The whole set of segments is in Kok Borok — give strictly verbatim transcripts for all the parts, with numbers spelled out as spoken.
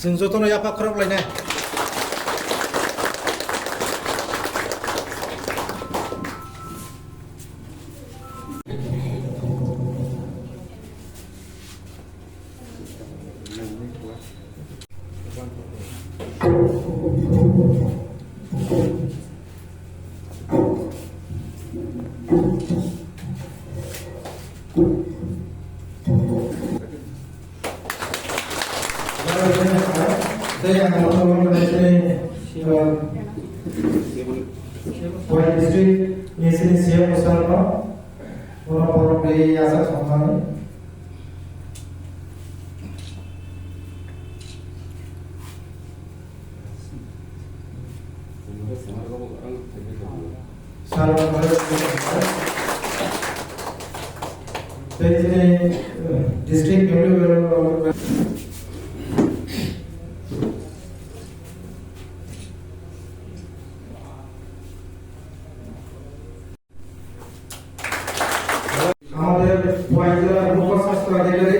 Chwng jotono yapha khorok lainai. Tei ang mothor wngkha tei, uh, Khowai district ni sini C M sir no, bono borok tei yachak songthani. Sir, tei tini, uh, district level. আমাদের পয়লা উপস্বাস্থ্য অধিকারী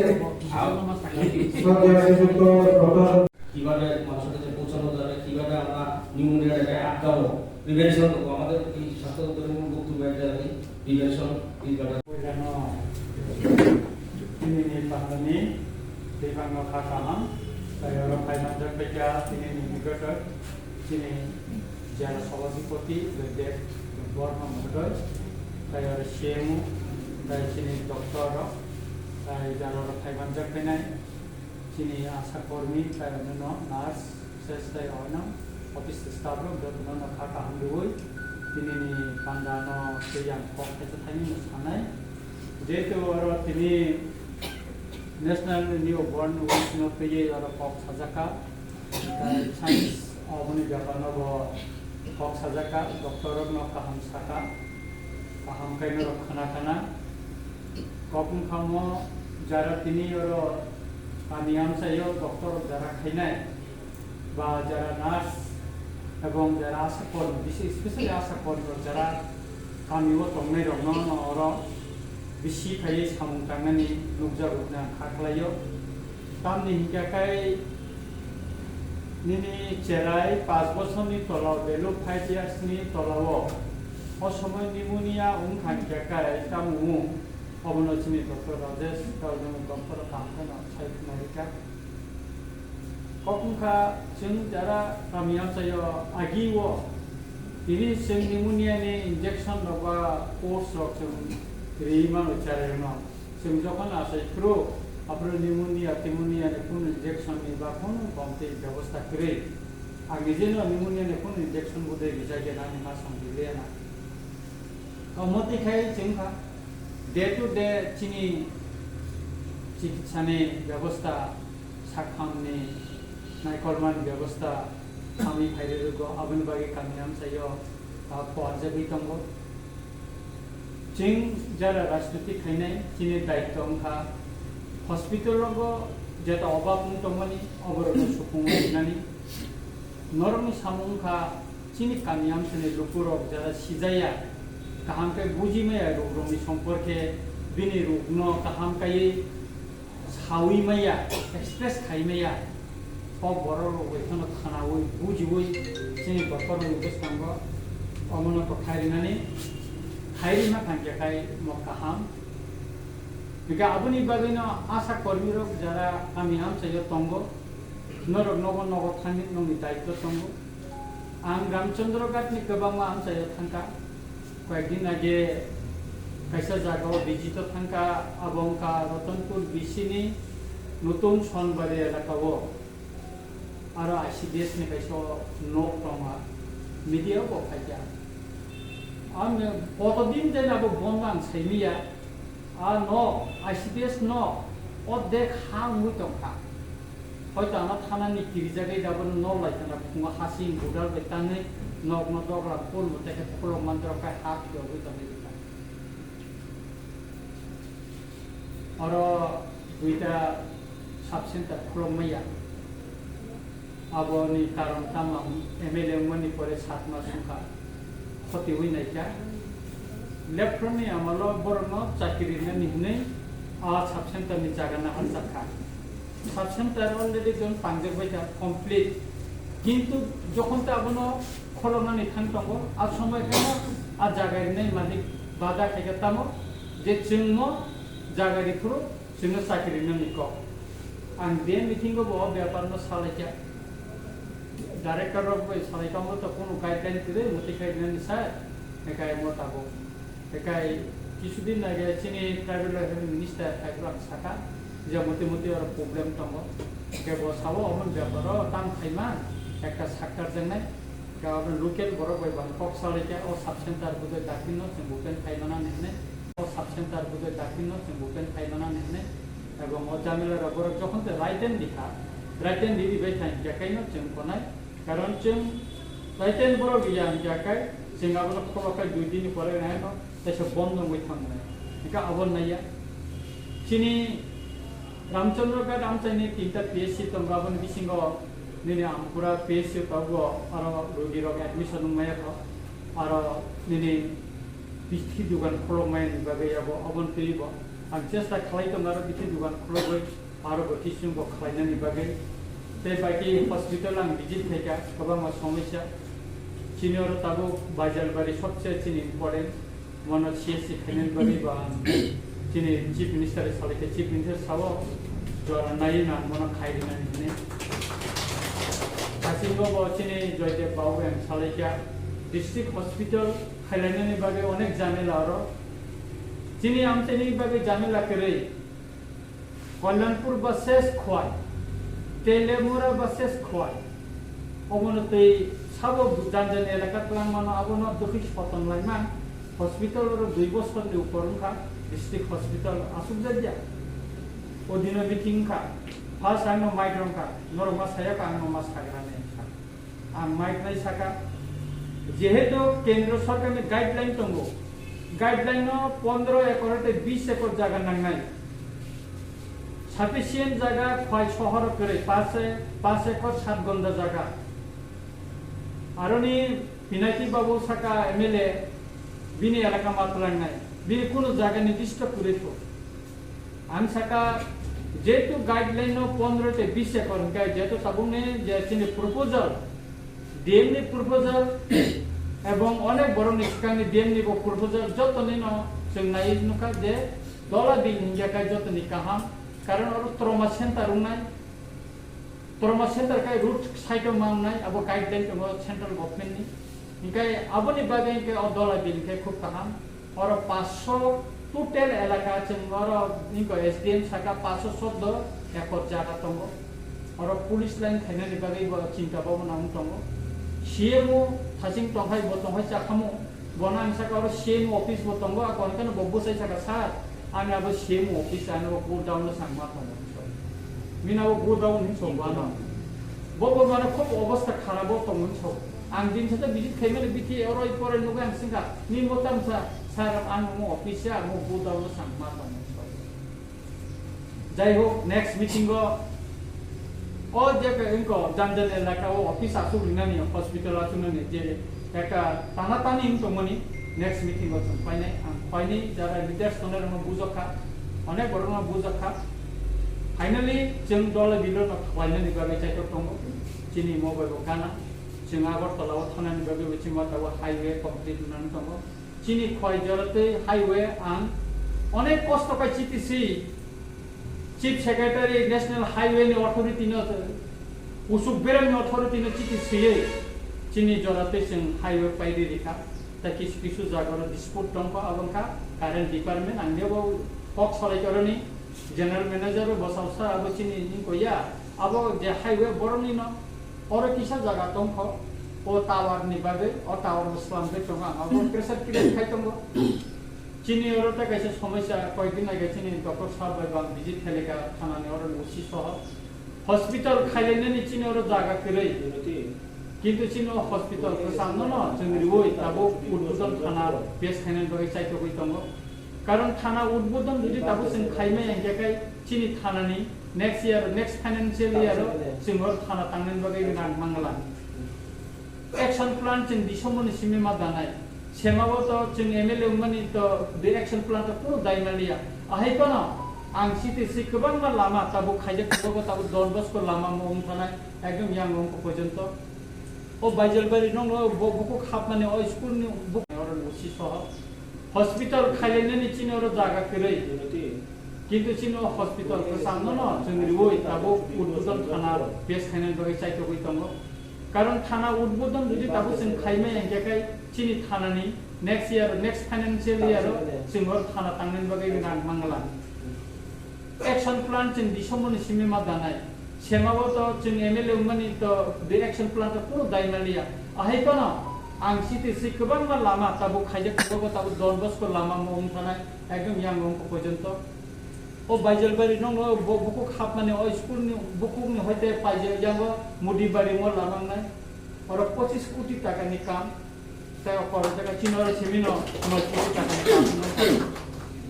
শ্রদ্ধেয় শ্রীযুক্ত ডক্টর কিভাবে মানুষের কাছে পৌঁছানো যাবে, কিভাবে আমরা নিউমোনিয়াটাকে আটকাবো, প্রিভেনশন করবো। আমাদের এই স্বাস্থ্য দপ্তরের মূল বক্তব্য একটা জানি, prevention is better. Poilano, tini ni pandani, tei bangma kha kaham, tei oro phai manjak bai kha, tini ni educator, chini jela sabhapati, Vedek Borma Mohodoy, tei oro C M O, tei chini doctor rok, tei jara rok phai manjak bai nai. Chini asha kormi, tai onno nurse, ses tai oino office staff rok jotono no kha kaham riwi tini ni panda no tei ang kok khaisa thaini no sanai. Jehetu oro tini National Newborn Week no twiwi oro kok sajak kha. Tai science oboni bepar no bo kok sajak kha, doctor rok no kaham saka, kaham khe norok khna khna. Kok wngkha omo jara tini oro kami amchaio doctor jara khainai ba jara nurse ebong jara asha kormi, bisi specially asha kormi rok jara kami o tongnai rok no, no oro bisi khaiwi samung tangnani nukjago hwnwi ang kha khlaio. Tamni hinkhe khe nini cherai paanch bosorni tola o, value five years ni tola o, o somoi pneumonia wngkha hinkhe khe tamo wng? Obono chini doctor Rajesh Kaudano doctor kaham kheno sai khna rikha. Kok wngkha chwng jara kami amchaio agi o tini chwng pneumonia ni injection rok ba course rok chwng riwi mano cherai rokno. Chwng jokhon achai phuru, aphuru pneumonia, pneumonia ni kunu injection ni ba kunu bomtwi bebosta kwrwi. Ang nijeno pneumonia ni kunu injection bo de rijak ya nani ma song riliya na. Omo twi khai chwng kha day to day chini chikitsa ni bebosta, sakhamni naikolmani bebosta kami phairwi rwgo, aboni bagwi kami amchaio, ah, kuarjagwi tongo. Chwng jara rajniti khainai, chini daityo wngkha hospital rogo jeta obab wng tongmani, oborokno supungwi rwnani. Norokni samung wngkha chini kami amchaini lukurok jara sijaya, kaham khe buji maya ruk rokni somporke bini rukno kaham kaiwi sawi maya, express khai maya, kok borok rok bai kheno khwnawi, bujiwi chini bokhorokni bwskango omono kwthai rinani, khai rima thangkhe khai mo kaham. Hingkhe aboni bagwino asha kormi rok jara kami amchaio tongo, norok nogo nogo thangni nokni daityo tongo. Ang Ramchandra Ghat ni kwbangma amchaio thangkha. Koyekdin age kaisa jagao visit o thangkha, abo wngkha Ratanpur B C ni Nutun Sonbari elaka o. Aro I C D S ni kaisa nok tongkha, media o bo phaikha. Ang kotodin jani abo bondo ang saimanya. A nok, I C D S nok, o dek ha wngwi tongkha. Hoito ano thanani kirijagwi dabono nok lai tongkha, phungo hasing budal bai tangwi nokno doglam pulmo tei khe khulok manjrok khai ha phiyogwi tongwi rwkha. Oro duita sub center khulok maya. Aboni karon tamo ang M L A wngmani pore sat mas wngkha, khotiwi naikha. Left front ni amalo borokno chakiri rinani hwnwi a sub center ni jaga naharjak kha. Sub center already jon pangjak bai kha complete. Kintu jokhon ta abono kholoknani thang tongo, a somoi khe a jaga rinai malik bada khaikha tamo je chwngno jaga riphuru chwngno chakri rinani kok. Ang D M meeting o bo o bepar no salaikha. Director rok bai salaikha mo to kono guideline kwrwi mwtwi khai rinani sir, ekai mo tabuk. Ekai kisudin age chini tribal welfare minister Thaibwrang saka, je moti moti oro problem tongo. Ke bo sabo omo beparo tam khaima ekta sakar jengnai. Ke abo local borok bai bang kok salai ke o sub center budai dakin no chwng open khaimana nihne. O sub center budai dakin no chwng open khaimana nihne. Ebong o jamila rok borok jokhon te right and dikha, right and di bai thang ke kaino chwng konai. Karon chwng paiten borok ya hingkha khe chwng abono khoro khai dui din ni pore nai no teisa bondo wngwi thangnai. Hingkha abo naiya. Chini Ramchandra Ghat amchaini tinta P S C tongo, aboni bisingo nini Ampura P S C tongo, aro rogi rok admission wngmaya kho, aro nini bithi dugan kholokmaya ni bagwi abo, aboni twibo ang chesta khlai tongo, aro bithi dugan khologwi aro bo tisung bo khlainani bagwi. Tei baki hospital ang visit khaikha, kwbangma somosya. Chini oro tabuk Baijalbari sobse chini important. Mono C S C khainani bagwi bo ang chini Chief Minister salai khe Chief Minister sao jora nai na mono khai rinani hwnwi. Hasingo bo chini Joydev Babu ang salai kha district hospital khailainani bagwi onek jamela oro. Chini amchaini bagwi jamela kwrwi. Kalyanpur versus Khwai, Telemura versus Khwai. Obono tei sabo janjan elaka twlang mano, abono dukhi soton laima. Hospital oro dui bosor ni upor wngkha, district hospital asuk jagya. O dino meeting wngkha, first ang no mic rwngkha, norok ma saya kha, ang no ma sagra ne wngkha. Ang mic nai saka, jehetu kendro sorkar ni guideline tongo, guideline no pondro ekor tei bis ekor jaga nangnai. Sufficient jaga Khwai sohor kwrwi, paanch e-, paanch ekor sat gonda jaga. Aroni Pinaki Babu saka M L A bini elaka ma twlangnai, bini kunu jaga nirdisto kwrwi kho. Ang saka, jehetu guideline no pondro tei bis ekor hingkha, jehetu tabukni je chini proposal, D M ni proposal, ebong onek borokni swkangni D M ni bo proposal, jotoni no chwng nai nukha je dola bill hingya kha jotoni kaham, karon oro trauma center wngnai, trauma center khe road side o ma wngnai, abo guideline tongo central government ni. Hingkhe aboni bagwi hingkhe o dola bill hingkhe khub kaham. Oro paanch sho total elaka chwng oro hingkhe S D M saka paanch sho soddo ekor jaga tongo. Oro police line khainani bagwi bo chinta bhabana wng tongo. C M o thaching tongkhai bo tongkhai chakhamu. Bono ang saka oro C M office bo tongo, a konkeno bo bwsai saka, "Sir, ani abo C M office, ani bo godown no chang ma tongo," hinwi. Bini abo godown hinwi tongo ano. Bo bo mane khub obostha kharap o tongo hinwi sao. Ang din sata visit khaimani bithi oro i pore nugwi ang swngkha, "Nini bo tamo sa, sir, ang omo office ya, omo godown no chang ma tongo," hinwi sao. Jai hok, next meeting o, o je ke wngkha Janjan elaka o office asuk rinani, hospital asuk nani je ekta tana tani wng tongmani, next meeting o chwng painai, ang painai jara leaders tongnai rokno bujak kha, onek borok no bujak kha. Finally, chwng dole bilo no khlainani bagwi chaitok tongo, chini mobile bo gana, chwng Agartala o thanani bagwi bo chini mata o highway complete wngnani tongo. Chini Khwai jora tei highway ang onek kosto khe chiti swi Chief Secretary National Highway ni authority no, Usuk Berem ni authority no chiti swiwi chini jora tei chwng highway pairi rikha. Tei kisu kisu jaga oro dispute tongkha, abo wngkha current department, ang nebo kok salai khe oroni general manager bo bwsao sa abo chini wngkha ya, abo je highway boroni no Oro kisa jaga tongkho, o tower ni bagwi, o tower bo slamjak tongo, ang abo pressure create khai tongo. Chini oro tei kaisa somosya, koyekdin age chini doctor sahab bai bo ang visit khailika thanani oro ni O C soho. Hospital khailainani chini oro jaga kwrwi. Kintu chini o hospital kwcham no no chwng riwi tabuk udbodon thana base khainani bagwi chaithogwi tongo. Karon thana udbodon jodi tabuk chwng khaimaya hingkhe kai chini thanani next year, next financial year o chwng o thana tangnani bagwi rang mangala. Action plan chwng December ni simi ma danai. Sema o to chwng M L A wngmani to the action plan to kunu dai maliya. Ahai phano Ang city si kwbangma lama tabuk khaijak tabuk tabuk Don Bosco lama mo wng thanai ekdom yang wng porjonto. O Baijalbari nokno bo bukuk hapmani o school ni buk oro lusi soho. Hospital khailainani chini oro jaga kwrwi. Kintu chini o hospital kwchangno no chwng riwi tabuk udbodon thana pes khainani bagwi chaitogwi tongo. Karon thana udbodon jodi tabuk chwng khaimai hwnkhe kai chini thanani next year, next financial year o chwng oro thana tangnani bagwi rang mangala. Action plan chwng December ni simi ma danai. Sema o to chwng M L A wngmani to the action plan to kunu dai maliya. Ahai phano ang city si kwbangma lama tabuk khaijak tabuk tabuk Don Bosco lama mo wng thanai ekdom yang wng porjonto. O Baijalbari nokno bo bukuk hapmani o school ni bukuk ni hoite paijak yango Mudibari mo lama wngnai. Oro pochis koti taka ni kam. Tei o korok jaga chini oro simi no noi koti taka ni kam.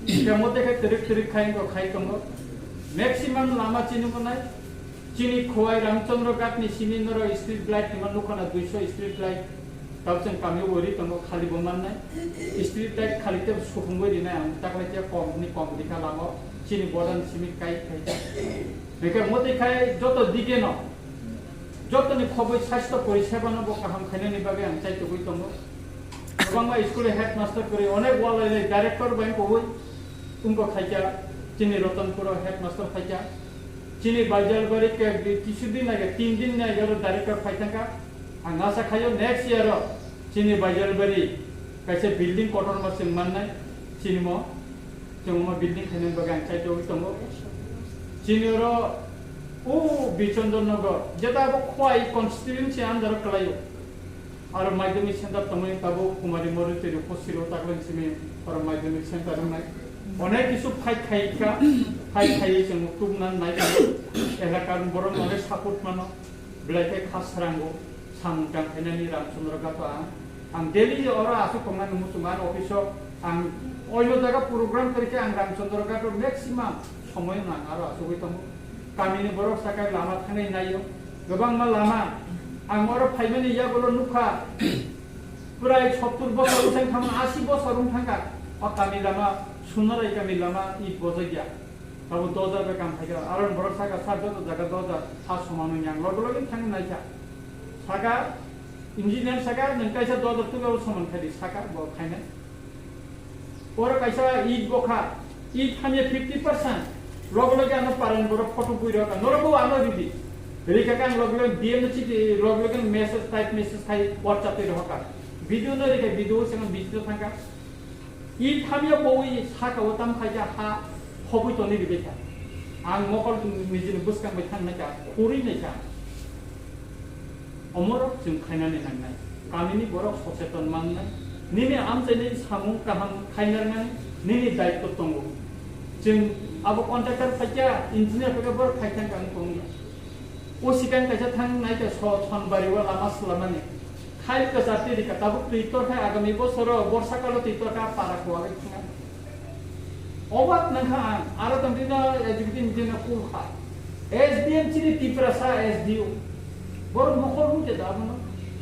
Kemo tei khe twrwk twrwk khai wngkha khai tongo. Maximum lama chini bo nai. Chini Khowai Ramchandra Ghat ni simi noro street light ni ma nukho na duiso street light. Tabuk chwng kami o ri tongo khali bo mannai. Street light khali tei supungwi rinai ang taklai khe kom ni kom rikha lama o. Chini bodan simi kai khai. Hwnkhe mwtwi khai joto dige no. Jotoni khobwi sastho poriseba no bo kaham khainani bagwi ang chaitugwi tongo. Kwbangma school headmaster kwrwi onek walai lai director bai kubui wngkha khaikha chini Ratanpuro headmaster khaikha. Chini Baijalbari ke di kisu din nai tin din nai oro director khai thangkha. Ang asa khaio next year o chini Baijalbari kaisa building kotor ma chwng mannai chini mo. Chwng omo building khainani bagwi ang chaitogwi tongo. Chini oro o Bichondon Nagar, jeta abo Khowai constituency under o kwlaio. Aro madhyamik center tongmani tabuk Kumari Mori tei Rupo Siro takleng simi oro madhyamik center wngnai. Onek kisu fight khai kha, fight khaiwi chwng tubna nai tongo. Elakar borok onek support mano. Belai khe kha srango samung tang khainani Ramchandra Ghat o ang. Ang daily oro aswk tongnani muchungo ani office o ang oino jaga program kwrwi khe ang Ramchandra Ghat o maximum somoi nang aro asugwi tongo. Kamini borok sakai lama thangnai naio. Kwbangma lama ang oro phaimani yagulo nukha. Prai sottur bosor wngthang thangma, asi bosor wngthangkha. O kami lama, Sunarai kami lama, i bojakya. Abo dojar bai kam khaikha. Aron borok saka, sir, joto jaga dojar, ha somano yang loge loge thangwi naikha. Saka, engineer saka, nwng kaisa dojar twibo soman khaidi, saka bo khainai. Oro kaisa it bokha, it hamya fifty percent. Loge loge ano parani borok photo bui rokha. Norok bo ano ridi. Rikha khe ang loge loge D M no chiti, loge loge message, type message khai WhatsApp twi rohorkha. Video no rikha, video sengno video thangkha. I thamya boi saka o tam khaija ha khobwi toni ribekha. Ang mokol nijini bwskang bai thang naikha, khurwi naikha. Omorok chwng khainani nangnai. Kamini borok socheton mannai. Nini amchaini samung kaham khainarnani nini daitw tongo. Chwng abo contractor phaikha, engineer phaikha, borok phaikha kang tongya. O sikang kaisa thang naikha so Sonbari o lama swlamani. Khai kwchar twi rikha, tabuk twi torkha, agami bosoro borsa kalo twi torkha, para kuwagwi thangkha. Obak nangkha ang, aro tongtwino executive meeting no kulkha. S D M chini Tiprasa S D O. Borok mokol hwnte da abono,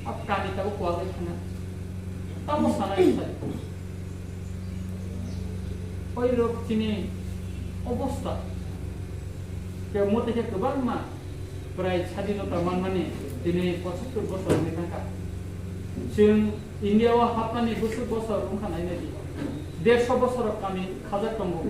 abo kani tabuk kuwagwi thangkha. Tamo sanai sai. Oirok chini obostha. Khe mote khe kwbangma. Prai sadinota manmani tini pochattor bosor wngwi thangkha. Chwng India o hapnani bwswk bosor wngkha nai naidi. Derso bosor kami khajak tongo.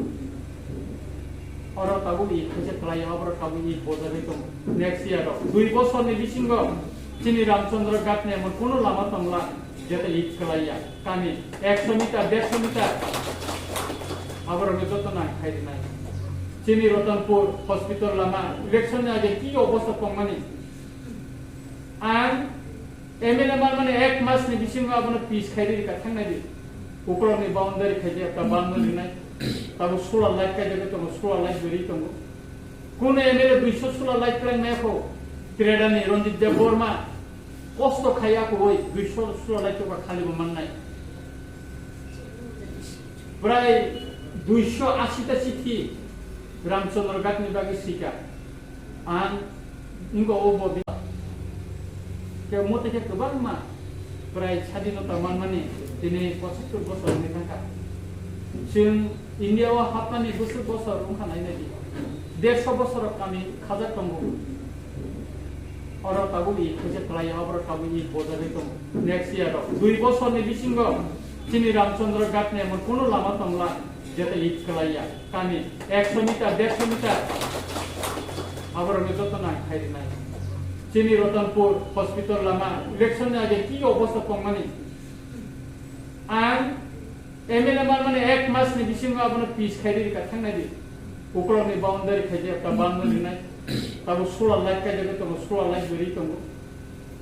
Oro tabuk i khaisa kwlaio, aborok tabuk i bojagwi tongo. Next year o dui bosorni bisingo chini Ramchandra Ghat ni emon kunu lama tongla. Jeta it kwlaiya, kami ekso meter, derso meter. Aborokno joto nang khai rinai. Chini Ratanpur hospital lama election ni age ki obostha tongmani? Ang M L A manmani ek mas ni bisingo abono pitch khai ri rika thangnai di. Ukolokni boundary khai di ekta boundary rinai. Tabo solar light khai di tongo, solar light beri tongo. Kuno M L A duiso solar light kwlwng nai kho? Kredani Ranjit Deb Barma. Kosto khai ya koi, duiso solar light ba khali bo mannai. Prai duiso asi ta chithi Ramchandra Ghat ni bagwi sika. Ang ingo o bo bi-, ke mote ke kwbangma prai sadinota manmani tini pochattor bosor ni thangkha. Chwng India o hapnani bwswk bosor wngkha nai nai di. Dersho bosor kami khajak tongo. Oro tabuk i khaijak kwlai, oro tabuk i bojagwi tongo. Next year o dui bosorni bisingo chini Ramchandra Ghat ni emon kunu lama tongla, jeta i kwlaiya. Kami ekso meter, dersho meter aborokno joto nang khai rinai. Chini Ratanpur hospital lama election ni age ki obostha tongmani? Ang M L A manmani ek mas ni bisingo abono pitch khai riri ka thangnai di. Ukolog ni boundary khai je ekta boundary nai. Tabo solar light kai jaga tongo, solar light beri tongo.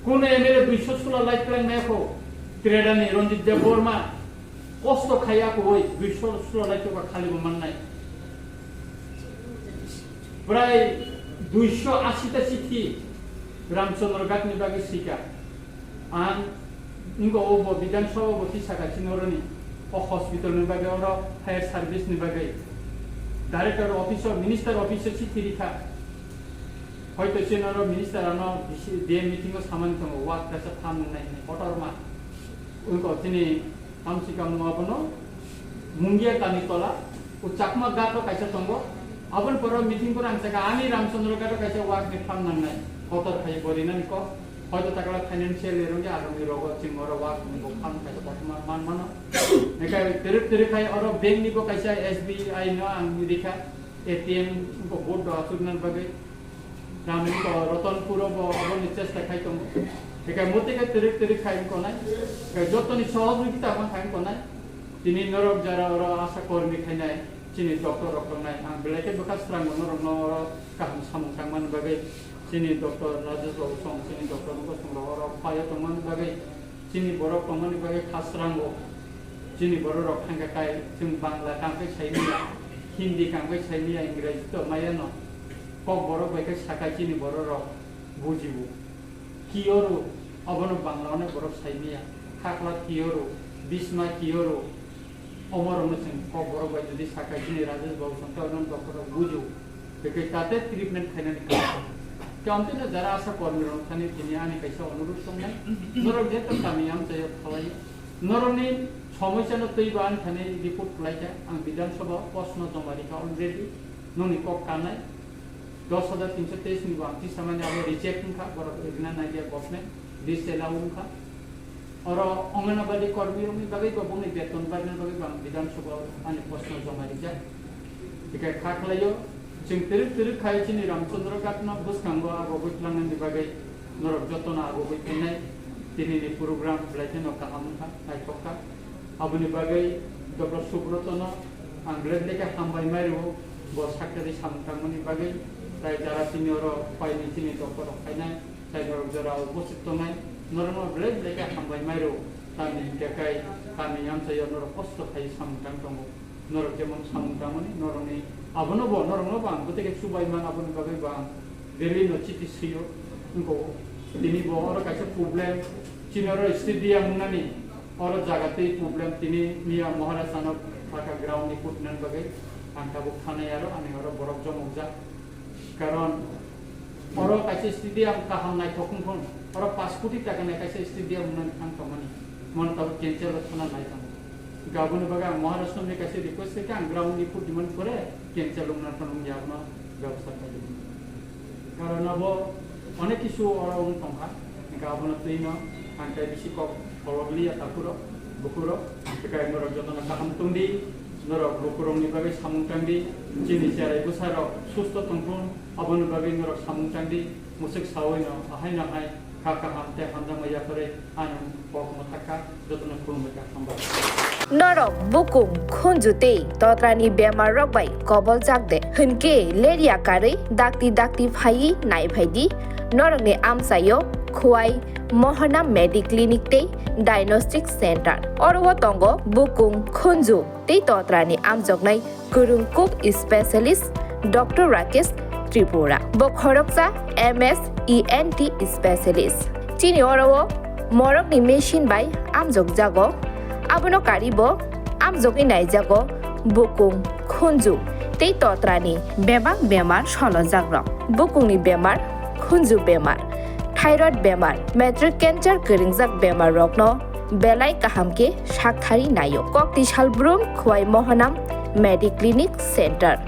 Kuno M L A duiso solar light kwlang nai kho. Treda ni Ranjit Debbarma kosto khai ako oi duiso solar light to khali bo mannai. Prai duiso asi ta chithi Ramchandra Ghat ni bagwi sika. Ang wngkha o bo Bidhan Sabha bo tisa kaisa noroni o hospital ni bagwi, oro fire service ni bagwi. Director office o, minister office o chithi rikha. Hoito chini oro minister ano D M meeting o samani tongo, wak kaisa phan nang nai hinwi kotorma. Wngkha chini Tamsi kamung abono Mungia Kani tola, o Chakma Ghat o kaisa tongo. Aboni pore meeting pore ang saka ani Ramchandra Ghat o kaisa wak ni phan nangnai. Kotor khai bo rinani kok. Hoito takla financial ni rungya agami rogo chwng oro wak ni bo phan kaisa kotorma man mano. Ekai tirik tirik khai oro bank ni bo kaisa S B I no ang rikha. A T M bo board do asuk nan bagwi. Ramko Ratanpuro bo aboni chesta khai tongo. Ekai motike tirik tirik khai tongnai. Ekai jotoni sohojogita man khai tongnai. Tini norok jara oro asha kormi khainai, chini doctor rok tongnai. Ang belai khe bwkha srango norokno oro kaham samung tangmani bagwi. Chini doctor Rajesh Babu song, chini doctor Mukul Song rok oro paio tongmani bagwi. Chini borok tongmani bagwi kha srango. Chini borok rok thangkha kai chwng Bangla kangkhe saimanya, Hindi kangkhe saimanya, Ingreji to mayano. Kok borok bai khe sakai chini borok rok bujibo. Kiyoro, abono Bangla onek borok saimanya. Khakla kiyoro, Bisma kiyoro. Omorokno chwng kok borok bai jodi sakai chini Rajesh Babu song tei onek doctor rok bujibo. Hwnkhe tate treatment khainani kha. Khe amtwino jara asha kormi rok thani tini ani kaisa onurudh tongnai. Norok jeto kami amchaio khalai. Norokni somosya no twi ba ani thani report khlai kha. Ang Bidhan Sabha o post no joma rikha already. Nongni kok kanai. Dos hajar tinso teis ni bo ang tisa mani abo reject wngkha. Borok rina nailia government. List allow wngkha. Oro Anganwadi kormi rokni bagwi bo bongni beton barna bagwi bo ang Bidhan Sabha o ani post no joma rijak. Hwnkhe kha khlaio, chwng twrwk twrwk khai chini Ramchandra Ghat no bwskango abo bwtlangnani bagwi norok jotono abo bwtlangnai. Tini ni program belai kheno kaham wngkha, naithok kha. Aboni bagwi Doctor Subroto no ang belai belai khe hambai mai rwo, bo sakthari samung tangmani bagwi, tai jara chini oro paini chini doctor rok phainai. Tai norok jora o bwswk tongnai, norokno belai belai khe hambai mai rwo. Tamni hwnkhe kai kami amchaio norok kosto khai samung tang tongo. Norok jemon samung tangmani norokni abono bo norokno bo ang bwtwi khe chubai man, aboni bagwi bo ang daily no chiti swi-o. Wngkha tini bo oro kaisa problem, chini oro stadium wngnani oro jaga twi problem, tini miya Maharaj ano paka ground ni putnani bagwi ang tabuk thanai aro ani oro borok jomokjak. Karon oro kaisa stadium kaham naithok wngkha, oro pash koti taka ni kaisa stadium wngnani thang tongmani, mono tabuk cancel o thana nai tongo. Hwnkhe aboni bagwi ang Maharashtra ni kaisa request khe ang ground ni foot demand kore cancel wngna phano wngya abono bebostha khlai di. Karon abo onek kisu oro wng tongkha, hwnkhe abono twino ang khe bisi kok kolok liya takhurok, bukhurok, hwnkhe norok jotono kaham tongdi, norok bukhurokni bagwi samung tangdi, chini cherai bwsarok susto tongthun, aboni bagwi norok samung tangdi, mwswk saui no ahai no hai kha kaham tei hamjakma yaphare ano kok mwthakha, jotono khulumwi kha, hambai. Norok bukung, khunju tei totrani bemar rok bai koboljak de hwnkhe lerya karwi dakti dakti phaiwi naiphai di norokni amchaio Khwai Mohana Medi Clinic tei Diagnostic Center. Oro o tongo bukung, khunju tei totrani amjoknai kwrwng kuk specialist Doctor Rakesh Tripura. Bo khoroksa M S E N T specialist. Chini oro o morokni machine bai amjokjago. Abono kari bo amjogwi naijago bukung, khunju tei totrani bebak bemar solojakrok. Bukungni bemar, khunju bemar, thyroid bemar, matric cancer kwrwngjak bemar rokno belai kaham khe sakthari naio. Kokti Salbrum Khwai Mohanam Mediclinic Center.